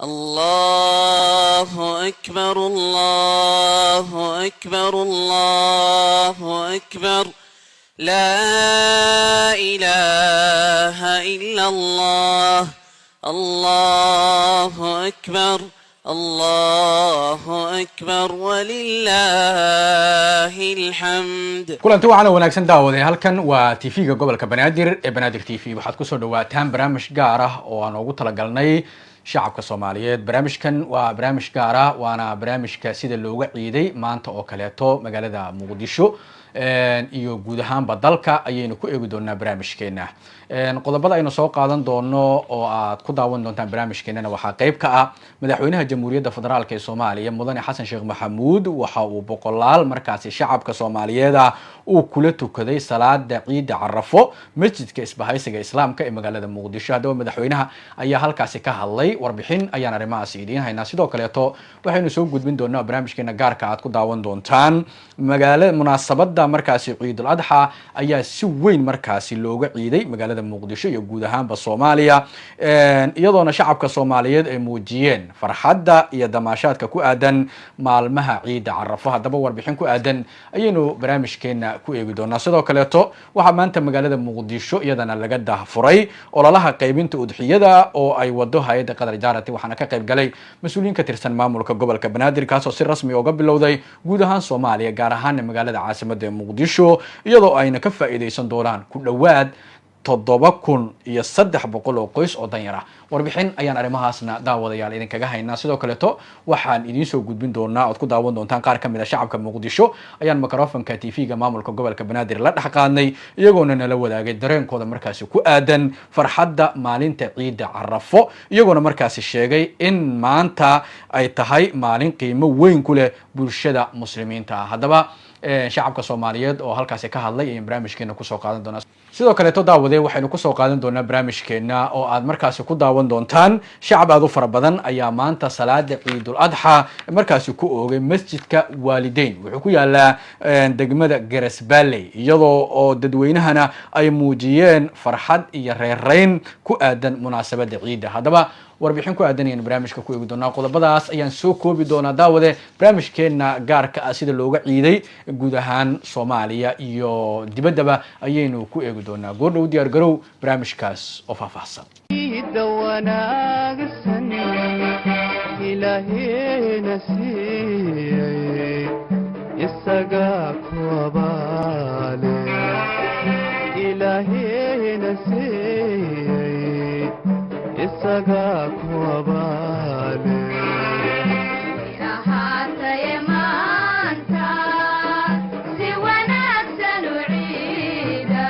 الله أكبر، الله أكبر، الله أكبر، لا إله إلا الله، الله أكبر، الله أكبر، ولله الحمد. Kulanti waxaana wanaagsan daawaday. Halkan waa TV-ga gobolka Banaadir ee Banaadir TV. Waxaad kusoo dhawaataan barnaamij gaar ah oo aan ugu talagalnay shacabka Soomaaliyeed. Barnaamijkan waa barnaamij gaar ah, waana barnaamijka sida looga ciiday maanta oo kaleeto magaalada Muqdisho iyo guud ahaanba dalka ayaynu ku eegi doonaa barnaamijkeena. Qodobada aynu soo qaadan doono oo aad ku daawan doontaan barnaamijkeenana waxaa qeyb ka ah Madaxweynaha Jamhuuriyadda Federaalka ee Soomaaliya, Mudane Xasan Sheekh Maxamuud, waxa uu boqolaal markaasi shacabka Soomaaliyeed ah uu kula tukaday salaada Ciidda Carafo Masjidka Isbahaysiga Islaamka ee magaalada Muqdisho. Haddaba madaxweynaha ayaa halkaasi ka hadlay, warbixin ayaan arrimahaasi idiin haynaa. Sidoo kaleeto waxaynu soo gudbin doonaa barnaamijkeena gaarka aad ku daawan doontaan magaala munaasabada markaasi Ciidul Adxa ayaa si weyn markaasi looga ciiday magaalada Muqdisho iyo guud ahaanba Soomaaliya, iyadoona shacabka Soomaaliyeed ay muujiyeen farxadda iyo damaashaadka ku aadan maalmaha Ciidda Carafo. Haddaba warbixin ku aadan ayaynu barnaamijkeena ku eegi doonaa. Sidoo kaleeto waxaa maanta magaalada Muqdisho iyadana laga daahfuray ololaha qaybinta udxiyada oo ay wado hay-adda Qatar Charity, waxaana ka qayb galay mas-uuliyiin ka tirsan maamulka gobolka Banaadir, kaasoo si rasmi uga bilowday guud ahaan Soomaaliya, gaar ahaana magaalada caasimada ee Muqdisho, iyadoo ayna ka faa'iidaysan doonaan ku dhowaad 7300 oo qoys oo danyar ah. Warbixin ayaan arrimahaasna daawadayaal idinkaga haynaa. Sidoo kaleeto waxaan idiin soo gudbin doonaa ood ku daawan doontaan qaar kamid a shacabka Muqdisho ayaan microfonka TV-ga maamulka gobolka Banaadir la dhex qaadnay, iyagoona nala wadaagay dareenkooda markaasi ku aadan farxadda maalinta Ciidda Carafo, iyagoona markaasi sheegay in maanta ay tahay maalin qiimo weyn ku leh bulshada Muslimiinta ah. Haddaba shacabka Soomaaliyeed oo halkaasi ka hadlay ayaan barnaamijkeena kusoo qaadan doonaa. Sidoo kaleeto daawade, waxaynu kusoo qaadan doonaa barnaamijkeena oo aad markaasi ku daawan doontaan shacab aad u fara badan ayaa maanta salaada Ciidul Adxa markaasi ku oogay Masjidka Waalideyn, wuxuu ku yaalaa degmada Garasbaley, iyadoo oo dadweynahana ay muujiyeen farxad iyo reereyn ku aadan munaasabada ciidda. Haddaba warbixin ku aadan ayaan barnaamijka ku eegi doonaa. Qodobadaas ayaan soo koobi doonaa daawade. Barnaamijkeena gaarka ah sida looga ciiday guud ahaan Soomaaliya iyo dibaddaba ayaynu ku eegi doonaa. Goordhow diyaar garow barnaamijkaas oo faahfaahsan. Ciidda wanaagsan Ilaahayna siiyey, isagaa ku abaale. Ilaahayna siiyey, isagaa ku abaale. Ahaataye maanta si wanaagsan u ciida,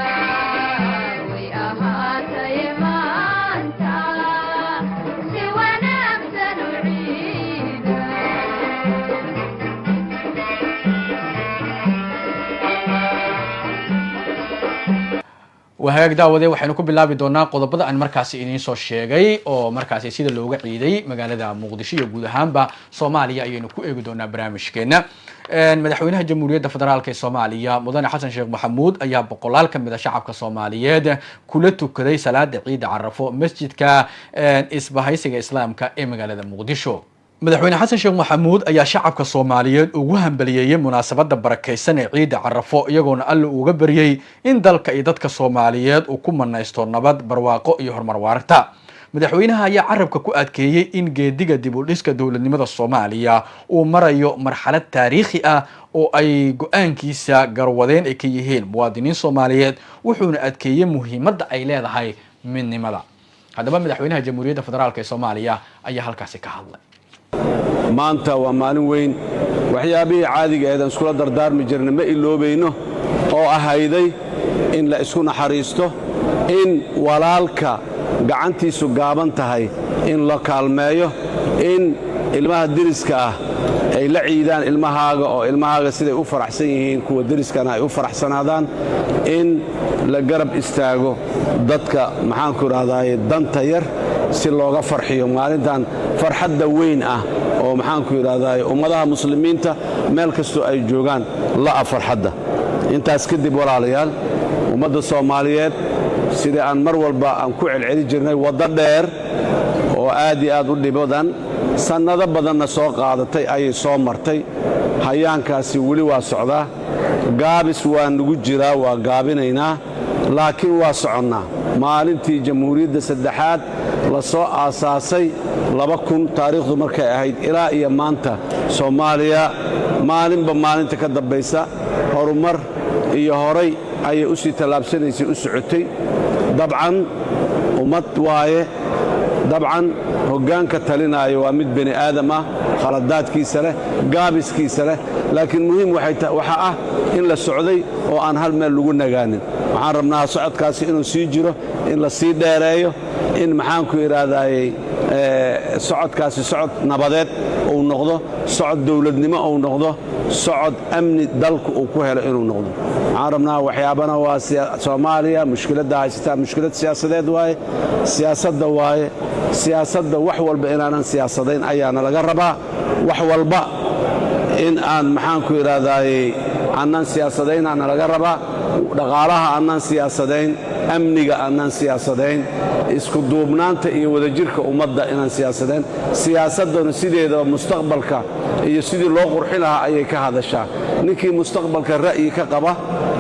way ahaataye maanta si wanaagsan u ciida. Waa hagaag daawade, waxaynu ku bilaabi doonaa qodobada aan markaasi idiin soo sheegay oo markaasi sida looga ciiday magaalada Muqdisho iyo guud ahaanba Soomaaliya ayaynu ku eegi doonaa barnaamijkeena. Madaxweynaha Jamhuuriyadda Federaalka ee Soomaaliya, Mudane Xasan Sheekh Maxamuud, ayaa boqolaal ka mid a shacabka Soomaaliyeed kula tukaday salaada Ciidda Carafo Masjidka Isbahaysiga Islaamka ee magaalada Muqdisho. Madaxweyne Xasan Sheekh Maxamuud ayaa shacabka Soomaaliyeed ugu hambaliyeeyey munaasabadda barakaysan ee Ciidda Carafo, iyagoona Alle uga baryey in dalka iyo dadka Soomaaliyeed uu ku manaysto nabad, barwaaqo iyo horumar waarta. Madaxweynaha ayaa carabka ku adkeeyey in geediga dib u dhiska dowladnimada Soomaaliya uu marayo marxalad taariikhi ah oo ay go-aankiisa garwadeen ay ka yihiin muwaadiniin Soomaaliyeed, wuxuuna adkeeyey muhiimadda ay leedahay midnimada. Haddaba madaxweynaha Jamhuuriyadda Federaalka ee Soomaaliya ayaa halkaasi ka hadlay. Maanta waa maalin weyn. Waxyaabihii caadiga eedan iskula dardaarmi jirna ma iloobayno, oo ahayday in la isku naxariisto, in walaalka gacantiisu gaaban tahay in la kaalmeeyo, in ilmaha deriska ah ay la ciidaan ilmahaaga, oo ilmahaaga siday u faraxsan yihiin kuwa deriskana ay u faraxsanaadaan, in la garab istaago dadka, maxaanku idhahdaye, danta yar, si looga farxiyo maalintan farxadda weyn ah oo, maxaanku idhahdaye, ummadaha Muslimiinta meel kastoo ay joogaan la'a farxadda. Intaas kadib, walaalayaal, ummadda Soomaaliyeed, sidii aan mar walba aan ku celceli jirnay, waddo dheer oo oo aad iyo aad u dhibadan, sannado badanna soo qaadatay ayay soo martay. Hayaankaasi weli waa socdaa. Gaabis waa nugu jiraa, waa gaabinaynaa, laakiin waa soconnaa. Maalintii jamhuuriyadda saddexaad la soo aasaasay, 2000 taariikhdu markay ahayd, ilaa iyo maanta, Soomaaliya maalinba maalinta ka dambaysa horumar iyo horay ayay u sii tallaabsanaysay, u socotay. Dabcan ummad waaye, dabcan hoggaanka talinaayo waa mid bani aadam ah, khaladaadkiisa leh, gaabiskiisa leh, laakiin muhiim waxaa ah in la socday oo aan hal meel lagu nagaanin. Waxaan rabnaa socodkaasi inuu sii jiro, in la sii dheereeyo, in, maxaanku idhaahdaayey, socodkaasi socod nabadeed uu noqdo, socod dowladnimo uu noqdo, socod amni dalku uu ku helo inuu noqdo. Waxaan rabnaa waxyaabana waa Soomaaliya mushkiladda haysataa mushkilad siyaasadeed waaye, siyaasadda waaye. Siyaasadda wax walba inaanan siyaasadayn ayaana laga rabaa. Wax walba in aan, maxaanku idhaahdaayey, aanan siyaasadaynaana laga rabaa. Dhaqaalaha aanan siyaasadayn, amniga aanan siyaasadayn, isku duubnaanta iyo wadajirka ummadda inaan siyaasadayn. Siyaasadduna sideedaba mustaqbalka iyo sidii loo qurxin lahaa ayay ka hadashaa. Ninkii mustaqbalka ra'yi ka qaba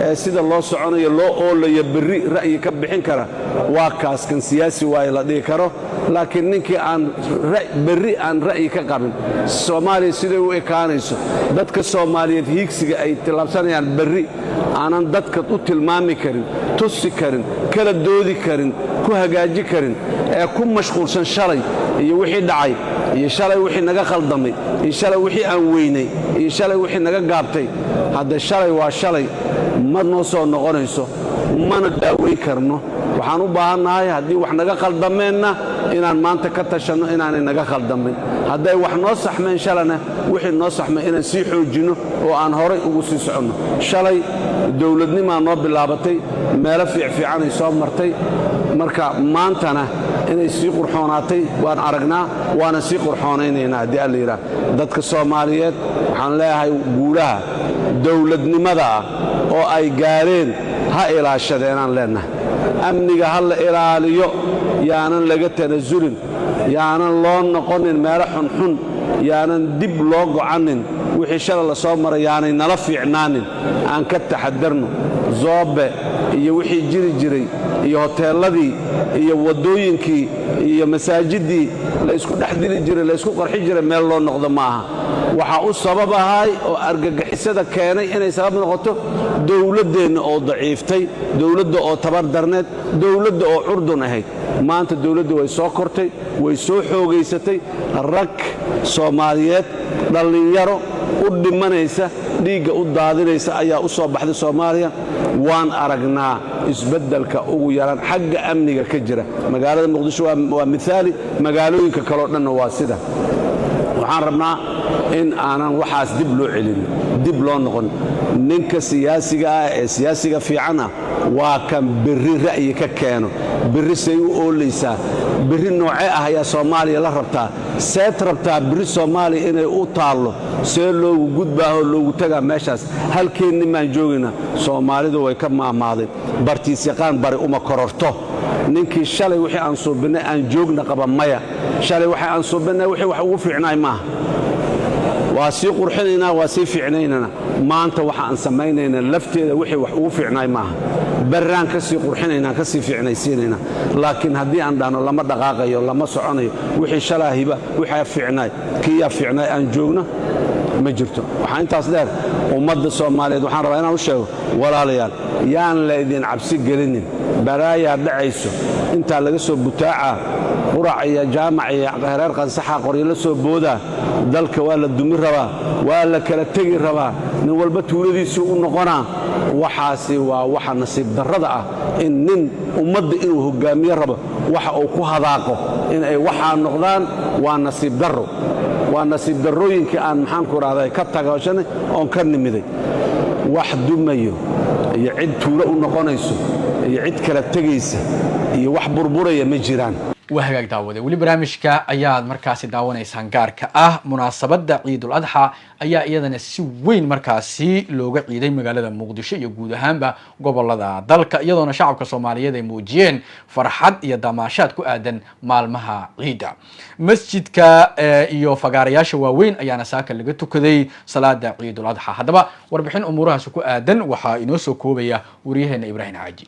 ee sida loo soconayo, loo oolayo berri ra'yi ka bixin kara, waa kaas kan siyaasi waaye la dhihi karo. Laakiin ninkii aan berri aan ra'yi ka qabin Soomaaliya siday u ekaanayso, dadka Soomaaliyeed hiigsiga ay tillaabsanayaan berri aanan dadka u tilmaami karin, tusi karin, kala doodi karin, ku hagaaji karin, ee ku mashquulsan shalay iyo wixii dhacay iyo shalay wixii naga khaldamay iyo shalay wixii aan weynay iyo shalay wixii naga gaabtay, hadda shalay waa shalay, ma noo soo noqonayso, mana daaweyn karno. Waxaan u baahannahay haddii wax naga khaldameenna inaan maanta ka tashanno inaanay naga khaldamin. Hadday wax noo saxmeen shalana, wixii noo saxmay inaan sii xoojinno oo aan horay ugu sii soconno. Shalay dowladnimaa noo bilaabatay, meelo fiicfiicanay soo martay. Marka maantana inay sii qurxoonaatay waan aragnaa, waana sii qurxoonaynaynaa haddii Alla yidhaah. Dadka Soomaaliyeed waxaan leeyahay, guulaha dowladnimada ah oo ay gaareen ha ilaashadeenaan leennahay. Amniga ha la ilaaliyo, yaanan laga tanasulin, yaanan loo noqonin meelo xunxun, yaanan dib loo go'annin. Wixii shala la soo maray yaanay nala fiicnaanin, aan ka taxadarno. Zoobe iyo wixii jiri jiray iyo hoteelladii iyo waddooyinkii iyo masaajiddii la isku dhex dili jiray, la isku qarxi jiray, meel loo noqdo ma aha. Waxaa u sabab ahay oo argagixisada keenay inay sabab noqoto dowladdeenna oo daciiftay, dowladda oo tabar darneed, dowladda oo curdun ahayd. Maanta dowladda way soo kortay, way soo xoogaysatay. Rag Soomaaliyeed, dhallinyaro u dhimanaysa, dhiigga u daadinaysa ayaa u soo baxday Soomaaliya. Waan aragnaa isbeddelka ugu yaraan xagga amniga ka jira magaalada Muqdisho. Waa miaali, magaalooyinka kaleo dhanna waa sida. Waxaan rabnaa in aanan waxaas dib loo celin, dib loo noqon. Ninka siyaasiga ah ee siyaasiga fiican ah waa kan berri ra'yi ka keeno. Berri say u oolaysaa? Berri noocee ah ayaa Soomaaliya la rabtaa? Seed rabtaa berri Soomaaliya inay u taallo? See loogu gudbaahoo loogu tagaa meeshaas? Halkeenni maan joogaynaa? Soomaalidu way ka maahmaahday, bartiisyaqaan bari uma kororto. Ninkii shalay wixii aan suubinnay aan joogna qaba, maya, shalay waxay aan suubinnay wixii wax ugu fiicnaay maaha. Waa sii qurxinaynaa, waa sii fiicnaynana. Maanta waxa aan samaynayna lafteeda wixii wax ugu fiicnaay maaha. Barraan ka sii qurxinaynaa, ka sii fiicnaysiinaynaa. Laakiin haddii aan dhahno lama dhaqaaqayo, lama soconayo, wixii shalaa hiba, wixii fiicnaay, kiyaa fiicnaay aan joogno, ma jirto. Waxaa intaas dheer, ummadda Soomaaliyeed waxaan rabaa inaan u sheego: walaalayaal, yaan laydin cabsi gelinin. Balaayaa dhacayso, intaa laga soo butaacaa, Qurac iyo Jaamac iyo hereer Qansaxa qoryo la soo boodaa, dalka waa la dumi rabaa, waa la kala tegi rabaa, nin walba tuuladiisii u noqonaa. Waxaasi waa waxa nasiib darrada ah, in nin ummadda inuu hoggaamiye rabo waxa uu ku hadaaqo in ay waxaa noqdaan. Waa nasiib darro, waa nasiib darrooyinkii aan, maxaanku rahday, ka tagashanay oon ka nimiday. Wax dumayo iyo cid tuulo u noqonayso iyo cid kala tegaysa iyo wax burburaya ma jiraan. Waa hagaag, daawade, weli barnaamijka ayaad markaasi daawanaysaan gaarka ah. Munaasabadda Ciidul Adxa ayaa iyadana si weyn markaasi looga ciiday magaalada Muqdisho iyo guud ahaanba gobolada dalka, iyadoona shacabka Soomaaliyeed ay muujiyeen farxad iyo damaashaad ku aadan maalmaha ciidda. Masjidka iyo fagaarayaasha waaweyn ayaana saaka laga tukaday salaada Ciidul Adxa. Haddaba, warbixin umuurahaasi ku aadan waxaa inoo soo koobaya wariyaheena Ibraahim Xaaji.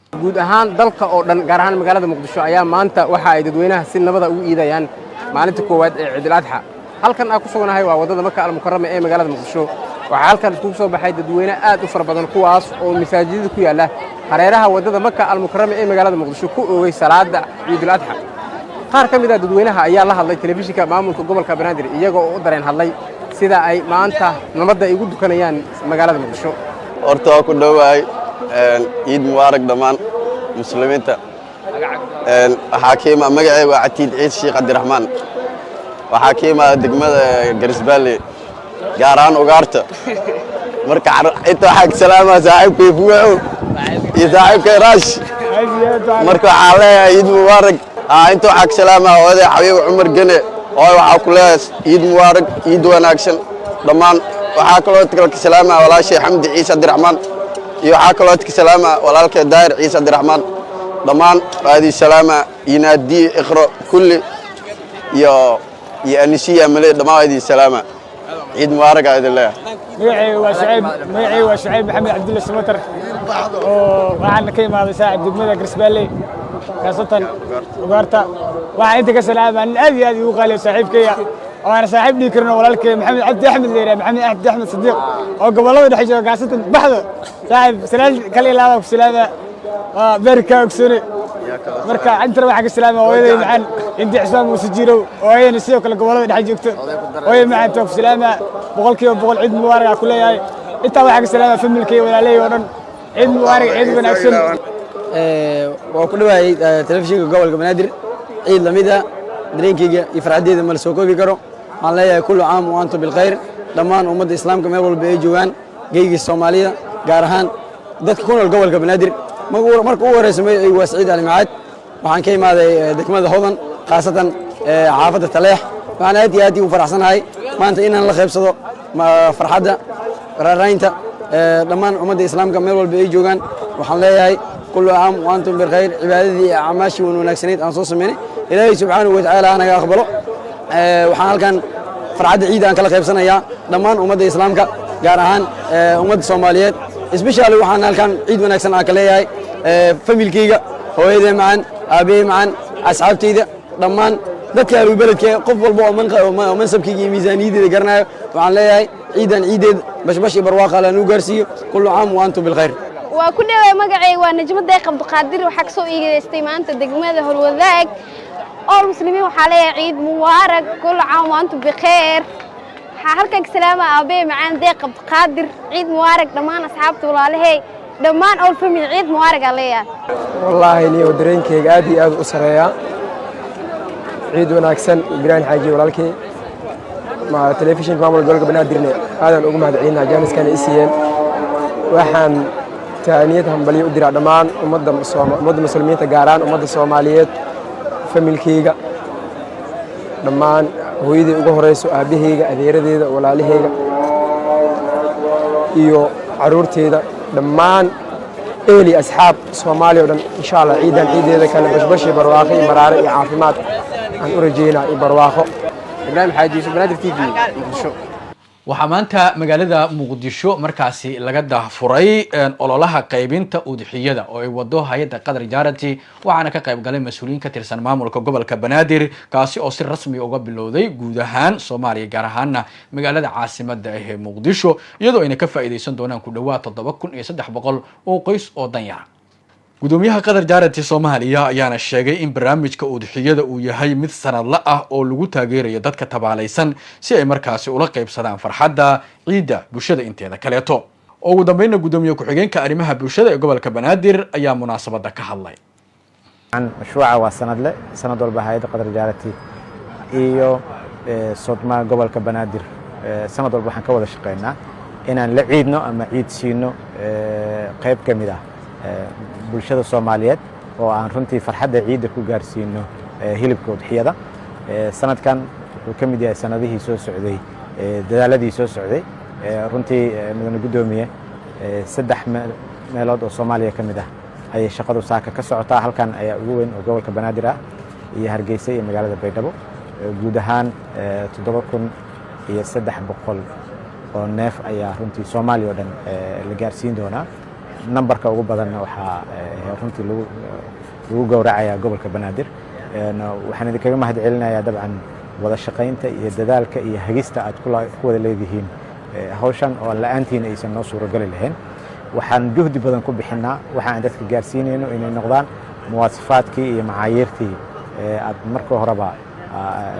Guud ahaan dalka oo dhan, gaar ahaan magaalada Muqdisho, ayaa maanta waxa ay dadweynaha si nabada ugu iidayaan maalinta koowaad ee Ciidul Adxa. Halkan aan ku suganahay waa waddada Maka Almukarama ee magaalada Muqdisho. Waxaa halkan iskugu soo baxay dadweyne aad u fara badan, kuwaas oo masaajidada ku yaalla hareeraha waddada Maka Almukarama ee magaalada Muqdisho ku oogay salaada Ciidul Adxa. Qaar ka mid ah dadweynaha ayaa la hadlay telefishinka maamulka gobolka Banaadir, iyaga oo u dareen hadlay sida ay maanta nabadda ay ugu dukanayaan magaalada Muqdisho. Horta waa ku dhowahay. Ciid mubaarak dhammaan muslimiinta. Waxaa ka imaa, magacayga waa Catiid Ciid Sheekh Cabdiraxmaan. Waxaa ka imaada degmada Garisbaale, gaar ahaan Ugaarta. Marka inta waxaa ka salaamaa saaxiibkay Fuwaxo iyo saaxiibkay Raash. Marka waxaa leeyahay ciid mubaarak. Inta waxaa ka salaamaa hooyaday Xabiib Cumar Gene. Hooy, waxaa ku leeyahay ciid mubaarak, ciid wanaagsan dhammaan. Waxaa kaloo kale ka salaamaa walaashay Xamdi Ciise Cabdiraxmaan, iyo waxaa kaloo ka salaamaa walaalkay Daahir Ciise Cabdiraxmaan. Dhammaan waadii salaama, inaadii Iqro kulli iyo Anisiya Male, dhammaan waadii salaama. Ciid mubaarak aa idin leeyahay. Magacayga waa Shucayb Maxamed Cabdulle Samatar, oo waxaana ka imaaday, saaxib, degmada Garisbaalley, khaasatan Ugaarta. Waxaan inta ka salaamaa nin aad iyo aad igu qaaliyo, saaxiibkayga oo aan saaxiib dhihi karin, oo walaalkay Maxamed Cabdi Axmed la yidhaha, Maxamed Cabdi Axmed Sadiiq, oo gobollada dhexe jooga, khaasatan Baxdo. Saaxiib, salaan kala ilaaba ku salaama, waa beerkaa ogsoone. Marka intana waxaa ka salaama hooyaday macaan Inti Cismaan Muuse Jirow, oo ayadana sidoo kale gobollada dhexe joogto. Hooyay macaan, waa ku salaama 100%. Ciid mubaarak aa ku leeyahay. Intaa waxaa ka salaama familkay, walaalahey oo dhan. Ciid mubaarak, ciid wanaagsan. Waa ku dhawaayey telefishinka gobolka Banaadir. Ciid lamid ah dareenkeyga iyo farxaddeeda ma la soo koobi karo. Waxaan leeyahay كل عام وأنتم بالخير dhammaan ummadda islaamka meel walba ay joogaan, geygii Soomaalida, gaar ahaan dadka ku nool gobolka Banaadir. Marka ugu horeysa, magacaygu waa Saciid Ali Macaad. Waxaan ka imaaday degmada Hodan, khaasatan xaafadda Taleex. Waxaan aad iyo aad ugu faraxsanahay maanta inaan la qaybsado farxadda raaraynta dhammaan ummadda islaamka meel walba ay joogaan. Waxaan leeyahay كل عام وأنتم بالخير. Cibaadadii iyo acmaashii wan wanaagsanayd aan soo sameynay, Ilaahay subxaanahu watacaala hanaga aqbalo. Waxaan halkan farxadda ciid aan kala qaybsanayaa dhammaan ummadda islaamka, gaar ahaan ummadda Soomaaliyeed. Especially waxaan halkan ciid wanaagsan aan ka leeyahay familkeyga, hooyadee macaan, aabahey macaan, asxaabteyda, dhammaan dadka ahlubeledka, qof walba oo mansabkeyga iyo miisaaniyaddeeda garanayo. Waxaan leeyahay ciidan ciideed bashbash iyo barwaaqa alla nuu gaarsiiyo. كل عام وأنتم بالخير. Waa ku dhawaa. Magacayga waa Najmo Deeq Cabdiqaadir. Waxaa kasoo iigeystay maanta degmada Holwadaag. All muslimiin waxaa leeyahay ciid mubaarak, كل عام وأنتم بخير. Waxaa halkan ka salaama aabbe macaan Deeq Cabdiqaadir. Ciid mubaarak dhammaan asxaabta, walaalahey, dhammaan all family. Ciid mubaarak aa leeyahay. Wallaahi niyo, dareenkeyga aad iyo aad u sareeyaa. Ciid wanaagsan, Ibraahim Xaaji walaalkey, ma telefishinka maamulka gobolka Banaadirne aadaan ugu mahadcelinaa jaaniskan ay siiyeen. Waxaan taaniyad hambalyo u diraa dhammaan ummadda muslimiinta, gaaraan ummadda Soomaaliyeed, familkeyga dhammaan, hooyadii ugu horeyso, aabaheyga, adeeradeeda, walaalaheyga iyo caruurteeda, dhammaan ehel iyo asxaab Soomaaliya o dhan. Insha Allah ciidan ciideeda kale bashbash iyo barwaaqo iyo baraare iyo caafimaad aan u rajeynaa iyo barwaaqo. Ibraahim Xaaji Yuusuf, Banaadir TV, Muqdisho. Waxaa maanta magaalada Muqdisho markaasi laga daahfuray ololaha qaybinta udxiyada oo ay wado hay-adda Qatar Charity, waxaana ka qayb galay mas-uuliyiin ka tirsan maamulka gobolka Banaadir, kaasi oo si rasmi uga bilowday guud ahaan Soomaaliya, gaar ahaana magaalada caasimada ah ee Muqdisho, iyadoo ayna ka faa'iideysan doonaan ku dhawaad 7300 oo qoys oo danyara. Gudoomiyaha Qatar Charity Soomaaliya ayaana sheegay in barnaamijka udxiyada uu yahay mid sanadla ah oo lagu taageerayo dadka tabaalaysan, si ay markaasi ula qaybsadaan farxadda ciidda bulshada inteeda kaleeto. Ugu dambeynna, gudoomiye ku-xigeenka arrimaha bulshada ee gobolka Banaadir ayaa munaasabadda ka hadlay. Mashruuca waa sanadle. Sanad walba hay-adda Qatar Charity iyo Sodma gobolka Banaadir sanad walba waxaan ka wada shaqeynaa inaan la ciidno ama ciid siino qayb ka mid ah bulshada Soomaaliyeed. Oo aan runtii farxadda ciidda ku gaarsiino hilibka udxiyada. Sanadkan wuxuu ka mid yahay sanadihii soo socday, dadaaladii soo socday. Runtii, mudane guddoomiye, 3 meelood oo Soomaaliya ka mid ah ayay shaqadu saaka ka socotaa. Halkan ayaa ugu weyn oo gobolka Banaadir ah, iyo Hargeysa iyo magaalada Baydhabo. Guud ahaan 7300 oo neef ayaa runtii Soomaaliya oo dhan la gaarsiin doonaa. Nambarka ugu badanna waxaa runtii lagu gowracayaa gobolka Banaadir. Waxaan idinkaga mahad celinayaa dabcan wada shaqaynta iyo dadaalka iyo hagista aad ku wada leedihiin hawshan, oo aan la-aantiin aysan noo suurogali lahayn. Waxaan juhdi badan ku bixinnaa waxa aan dadka gaarsiinayno inay noqdaan muwaasifaadkii iyo macaayiirtii aad marka horeba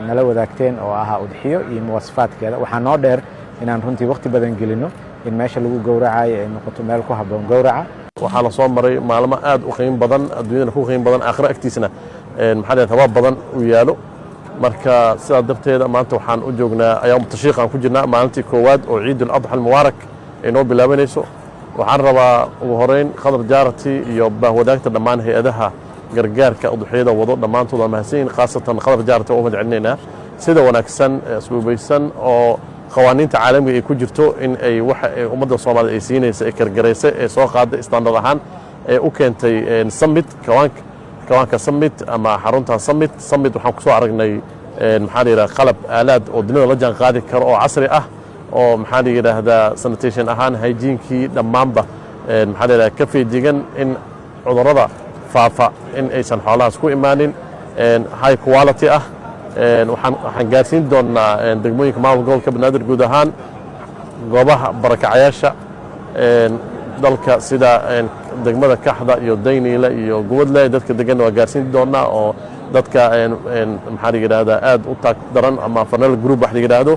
nala wadaagteen, oo ahaa udxiyo iyo muwaasifaadkeeda. Waxaa noo dheer inaan runtii waqti badan gelino in meesha lagu gowracayo ay noqoto meel ku habboon gowraca. Waxaa la soo maray maalmo aad u qiimo badan, adduunyadana ku qiimo badan, aakhiro agtiisna maxaa la thawaab badan uu yaalo. Marka sidaa darteeda maanta waxaan u joognaa ayaamu tashriiq aan ku jirnaa, maalintii koowaad oo Ciidul Adxa Almubaarak ay noo bilaabanayso. Waxaan rabaa ugu horeyn Qadar Charity iyo bahwadaagta dhammaan hay-adaha gargaarka udxiyada wado dhammaantood waa mahadsan yihin, khaasatan Qadar Charity waa u mahad celinaynaa sida wanaagsan asluubaysan oo qawaaniinta caalamiga ay ku jirto in ay waxa ay ummadda Soomaaliyed ay siinaysa ee kargaraysay ee soo qaaday standard ahaan ee u keentay Summit, kawaanka Summit ama xarunta Summit. Summit waxaan ku soo aragnay, maxaa la yidhaha, qalab aalaad oo dunida la jaan qaadi karo oo casri ah, oo maxaa la yidhaahdaa, sanitation ahaan, hygiene-kii dhammaanba, maxaa la yidhahdaa, ka feejigan in cudurrada faafa in aysan xoolahaas ku imaanin, high quality ah. Waxaan gaarsiin doonnaa degmooyinka maamulka gobolka Banaadir, guud ahaan goobaha barakacayaasha dalka, sida degmada Kaxda iyo Dayniile iyo Gubadle. Dadka deganna waa gaarsiin doonnaa, oo dadka maxaa la yidhaahdaa aad u taag daran ama vulnerable group wax la yidhaahdo.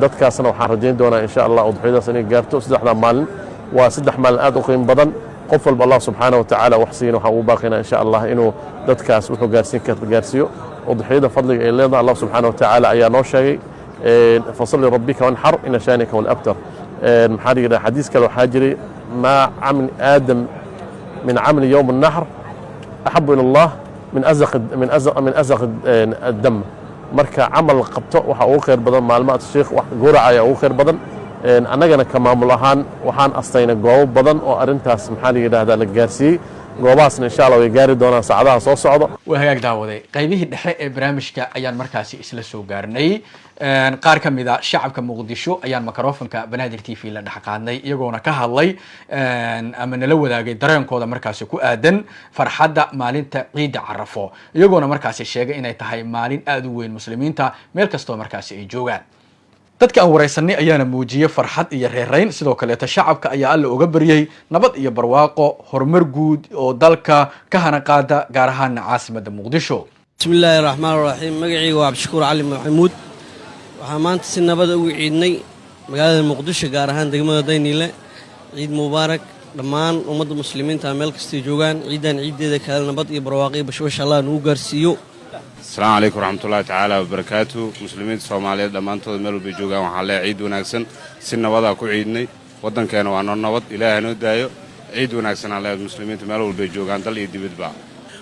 Dadkaasna waxaan rajayn doonaa insha Allah udxiyadaas inay gaarto. 3da maalin waa 3 maalin aad u qiimo badan. Qof walba Allah subxaana wa tacaala wax siina waxaan ugu baaqaynaa insha Allah inuu dadkaas wuxuu gaarsiin kar gaarsiiyo. Udxiyada fadliga ay leedahay Allah subxaana wa tacaala ayaa noo sheegay: "فصل لربك وانحر إن شانئك هو الأبتر". Maxaa la yidhaha, xadiis kale waxaa jiray: "ما عمل آدم من عمل يوم النحر أحب إلى الله من أزق الدم". Marka camal qabto waxa ugu khayr badan maalmaha sheekh wax gowraca ayaa ugu khayr badan. Annagana ka maamul ahaan waxaan astaynay goobo badan oo arrintaas maxaa la yidhaahdaa la gaarsiiyey. Goobahaasna insha Allah way gaari doonaan saacadaha soo socda. Waa hagaag daawaday, qaybihii dhexe ee barnaamijka ayaan markaasi isla soo gaarnay. Qaar ka mid a shacabka Muqdisho ayaan microfonka Banaadir TV la dhex qaadnay, iyagoona ka hadlay ama nala wadaagay dareenkooda markaasi ku aadan farxadda maalinta ciidda Carafo, iyagoona markaasi sheegay inay tahay maalin aada u weyn muslimiinta meel kastoo markaasi ay joogaan. Dadka aan wareysanay ayaana muujiyey farxad iyo reereyn. Sidoo kaleeto shacabka ayaa Alla uga baryey nabad iyo barwaaqo, horumar guud oo dalka ka hana qaada, gaar ahaana caasimadda Muqdisho. Bismi illaahi raxmaan raxiim. Magacayga waa Cabdishakuur Cali Maxamuud. Waxaa maanta si nabada ugu ciidnay magaalada Muqdisho, gaar ahaan degmada Dayniile. Ciid mubaarak dhammaan ummadda muslimiinta meel kastay joogaan. Ciidan ciiddeeda kale nabad iyo barwaaqo iyo bashbash Allah nugu gaarsiiyo. Asalaamu calaykum waraxmatullahi tacaala wabarakaatu. Muslimiinta Soomaaliyeed dhammaantood meel walbay joogaan waxaan leeyahay ciid wanaagsan. Si nabadaa ku ciidnay, waddankeena waa noo nabad, Ilaahay noo daayo. Ciid wanaagsan aan leeyahay muslimiinta meel walbay joogaan, dal iyo dibadba.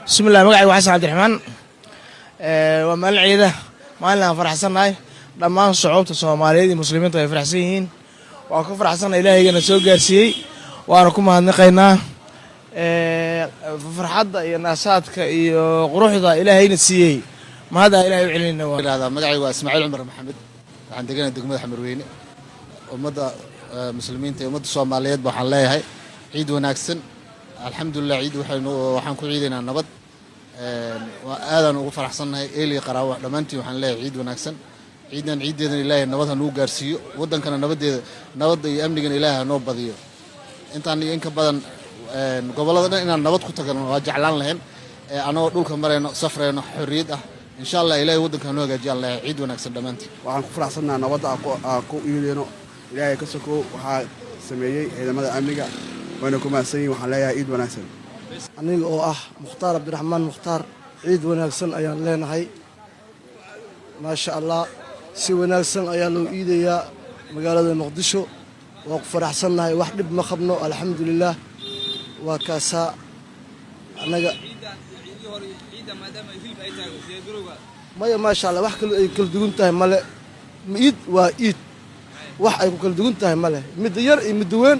Bismillah, magacayga waa Xasan Cabdiraxmaan. Waa maalin ciida, maalin aan faraxsannahay. Dhammaan shucuubta Soomaaliyeed iyo muslimiintu ay faraxsan yihiin. Waan ku faraxsannahay Ilaahayagana soo gaarsiiyey, waana ku mahadnaqaynaa farxadda iyo naasaadka iyo quruxda Ilaahayna siiyey. Mahadda Ilahay u celinayna. Waa magacaygu waa Ismaaciil Cumar Maxamed. Waxaan deganaa degmada Xamarweyne. Ummadda muslimiinta iyo ummadda Soomaaliyeed ba waxaan leeyahay ciid wanaagsan. Alxamdulilah, ciid waxaan ku ciidaynaa nabad. Waa aadaan ugu faraxsannahay. Eeli qaraabo dhammaantiin waxaan leeyahay ciid wanaagsan. Ciidan ciiddeedana Ilaahay nabad ha nagu gaarsiiyo, waddankana nabaddeeda, nabadda iyo amnigana Ilaahay ha noo badiyo. Intaan iyo in ka badan gobollada dhan inaan nabad ku tagno waa jeclaan lahayn, anagoo dhulka marayno, safrayno, xorriyad ah insha Allah. Ilaahay waddanka hanoo hagaajiyaan leeyahay. Ciid wanaagsan dhammaantiin. Waxaan ku faraxsannaha nabadda aan ku iideyno. Ilaahay ka sokow waxaa sameeyey ciidamada amniga, wayna ku mahadsan yihin. Waxaan leeyahay ciid wanaagsan. Aniga oo ah Mukhtaar Cabdiraxmaan Mukhtaar, ciid wanaagsan ayaan leenahay. Maasha Allah, si wanaagsan ayaa loo iidayaa magaalada Muqdisho. Waa ku faraxsannahay, wax dhib ma qabno, alxamdulilaah. Waa kaasaa annaga. Hore iyo ciidda, maadaama hilib ay tahay, diyaargarowga? Maya, maasha Allah, wax kale ay kala duwan tahay male. Iid waa iid, wax ay ku kala duwan tahay male. Midda yar iyo midda weyn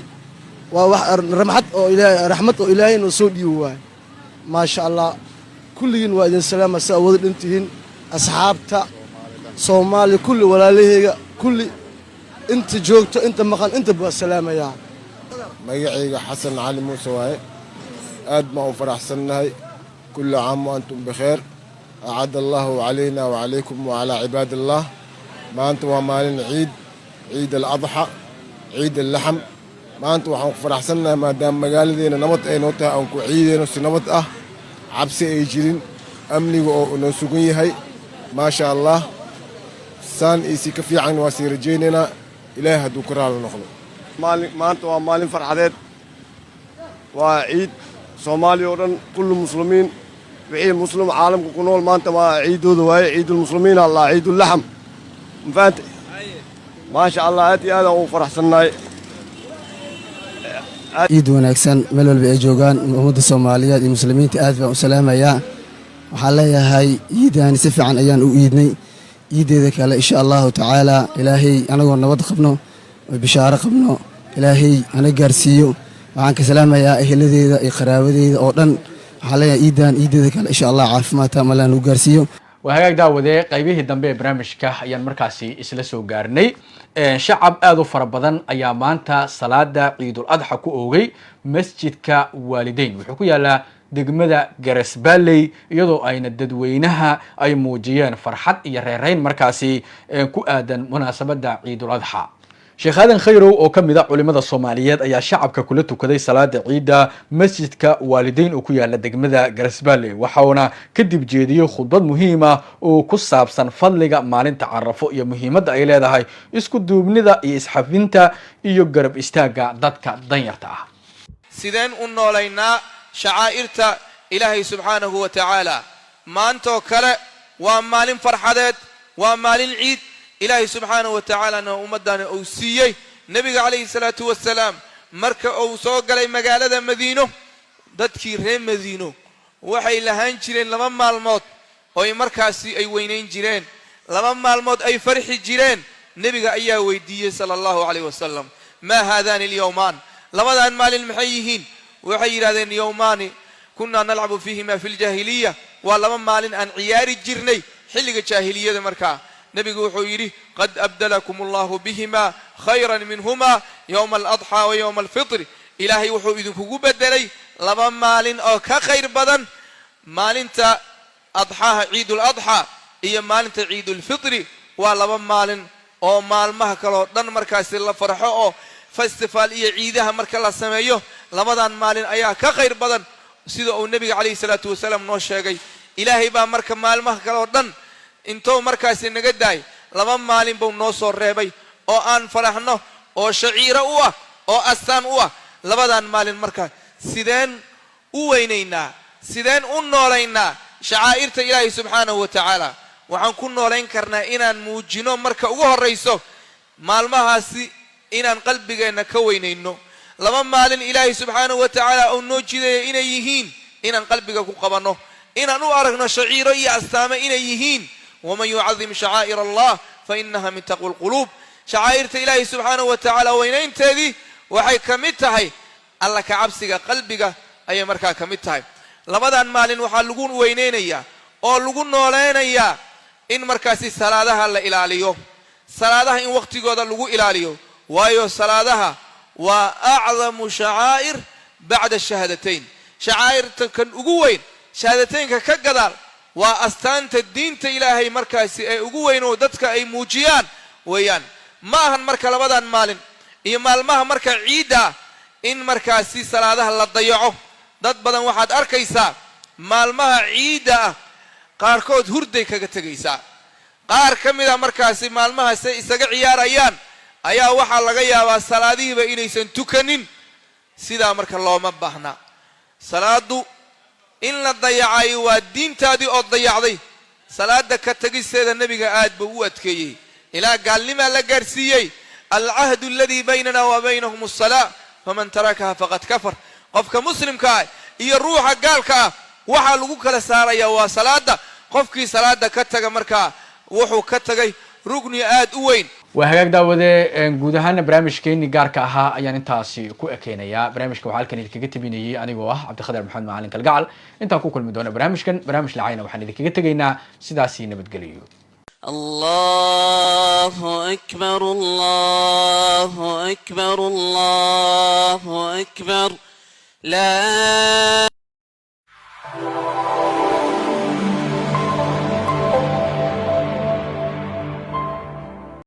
waa wax ramxad oo Ilaahay, raxmad oo Ilaahay noo soo dhiibo waay. Maasha Allah, kulligiin waa idin salaama, si aad wada dhantihiin, asxaabta Soomaaliya kulli, walaalaheyga kulli, inta joogto, inta maqan, inta waa salaamayaa. Magacayga Xasan Cali Muuse waaye. Aad baan u faraxsannahay. كل عام وأنتم بخير، أعاد الله علينا وعليكم وعلى عباد الله. Maanta waa maalin ciid, ciid al-adxa, ciid al-laxam. Maanta waxaan ku faraxsannahay maadaama magaaladeena nabad ay noo tahay, aan ku ciideyno si nabad ah, cabsi ay jirin, amniga oo noo sugan yahay, maasha Allah. Saan iyo si ka fiican waa sii rajaynaynaa, Ilaahay hadduu ka raali noqdo. Maalin maanta waa maalin farxadeed, waa ciid Soomaaliya oo dhan, kullu muslimiin, wixii muslim caalamka ku nool maanta waa ciidooda waaye. Ciidulmuslimiin Allah, ciidulaxam, mafahante? Maasha Allah, aad iyo aad aan ugu faraxsannahay. Ciid wanaagsan meel walba ay joogaan ummadda Soomaaliyeed iyo muslimiinta, aad baan u salaamayaa. Waxaan leeyahay ciidaani si fiican ayaan u iidnay. Ciiddeeda kale, insha Allahu tacaala, Ilaahay anagoo nabad qabno oo bishaaro qabno Ilaahay hana gaarsiiyo. Waxaan ka salaamayaa eheladeeda iyo qaraabadeeda oo dhan. Waxaan leeyahay ciidan ciiddeeda kale, insha Allah, caafimaadka malaan lagu gaarsiiyo. Waa hagaag daawadee, qaybihii dambe ee barnaamijka ayaan markaasi isla soo gaarnay. Shacab aada u fara badan ayaa maanta salaada Ciidul Adxa ku oogay Masjidka Waalideyn, wuxuu ku yaalaa degmada Garasbaley, iyadoo ayna dadweynaha ay muujiyeen farxad iyo reereyn markaasi ku aadan munaasabadda Ciidul Adxa. Sheekh Aadan Khayrow oo ka mid a culimada Soomaaliyeed ayaa shacabka kula tukaday salaada ciidda Masjidka Waalideyn oo ku yaala degmada Garasballe, waxauna kadib jeediyey khudbad muhiima oo ku saabsan fadliga maalinta Carafo iyo muhiimadda ay leedahay isku duubnida iyo isxafinta iyo garab istaagga dadka danyarta ah. Sideen u noolaynaa shacaa'irta Ilaahay subxaanahu wa tacaala? Maantoo kale waa maalin farxadeed, waa maalin ciid. Ilaahay subxaanahu wa tacaalana ummaddani uu siiyey. Nebiga calayhi salaatu wasalaam marka uu soo galay magaalada Madiino, dadkii reer Madiino waxay lahaan jireen 2 maalmood oo ay markaasi ay weynayn jireen, 2 maalmood ay farxi jireen. Nebiga ayaa weydiiyey sala Allahu calayh wasalam: ما هذان اليومان? Labadan maalin maxay yihiin? Waxay yidhahdeen: يومان كنا نلعب فيهما في الجاهلية. Waa 2 maalin aan ciyaari jirnay xilliga jaahiliyada. Markaa nebigu wuxuu yidhi: قد أبدلكم الله بهما خيرا منهما، يوم الأضحى ويوم الفطر. Ilaahay wuxuu idinkugu bedelay 2 maalin oo ka khayr badan, maalinta adxaaha, Ciiduladxaa, iyo maalinta Ciidulfitri. Waa 2 maalin oo maalmaha kaleo dhan markaasi la farxo oo festival iyo ciidaha marka la sameeyo, labadan maalin ayaa ka khayr badan, sida uu nebiga calayhi salaatu wasalaam noo sheegay. Ilaahay baa marka maalmaha kale oo dhan intuu markaasi naga daay, 2 maalin buu noo soo reebay oo aan faraxno, oo shaciiro u ah, oo astaan u ah labadan maalin. Marka sideen u weynaynaa? Sideen u noolaynaa shacaa'irta Ilaahay subxaanahu wa tacaala? Waxaan ku noolayn karnaa inaan muujino marka ugu horrayso maalmahaasi inaan qalbigeenna ka weynayno. 2 maalin Ilaahay subxaanahu wa tacaala uu noo jidaya inay yihiin, inaan qalbiga ku qabanno, inaan u aragno shaciiro iyo astaamo inay yihiin. ومن يعظم شعائر الله فإنها من تقوى القلوب. Shacaa'irta Ilaahay subxaanahu wa tacaala weynaynteedii waxay ka mid tahay Alla ka cabsiga qalbiga ayay markaa ka mid tahay. Labadan maalin waxaa lagu weyneynayaa oo lagu nooleynayaa in markaasi salaadaha la ilaaliyo, salaadaha in waqtigooda lagu ilaaliyo, waayo salaadaha waa أعظم شعائر بعد الشهادتين. Shacaa'irta kan ugu weyn shahaadateynka ka gadaal waa astaanta diinta Ilaahay markaasi ee ugu weyn oo dadka ay muujiyaan weeyaan. Ma ahan marka labadan maalin iyo maalmaha marka ciidda in markaasi salaadaha la dayaco. Dad badan waxaad arkaysaa maalmaha ciidda ah qaarkood hurday kaga tegaysaa. Qaar ka mid a markaasi maalmahaasay isaga ciyaarayaan ayaa waxaa laga yaabaa salaadihiiba inaysan tukanin. Sidaa marka looma baahna. Salaadu in la dayacayo waa diintaadii oo dayacday. Salaada ka tegisteeda nebiga aad buu u adkeeyey, ilaa gaalnimaa la gaarsiiyey. العهد الذي بيننا وبينهم الصلاة فمن تركها فقد كفر. Qofka muslimka ah iyo ruuxa gaalka ah. Waxaa lagu kala saaraya waa salaada. Qofkii salaada ka taga markaa wuxuu ka tagay rugni aad u weyn. Waa hagaag, daawade. Guud ahaana barnaamijkeeni gaarka ahaa ayaan intaasi ku ekeynayaa. Barnaamijka waxaa halkan idinkaga tabinayay anigoo ah Cabdikhadar Maxamed Macalin Kalgacal. Intaan ku kulmi doona barnaamijkan barnaamij lacayna, waxaan idinkaga tegaynaa sidaasi nabadgeliyo. الله أكبر، الله أكبر، الله أكبر، لا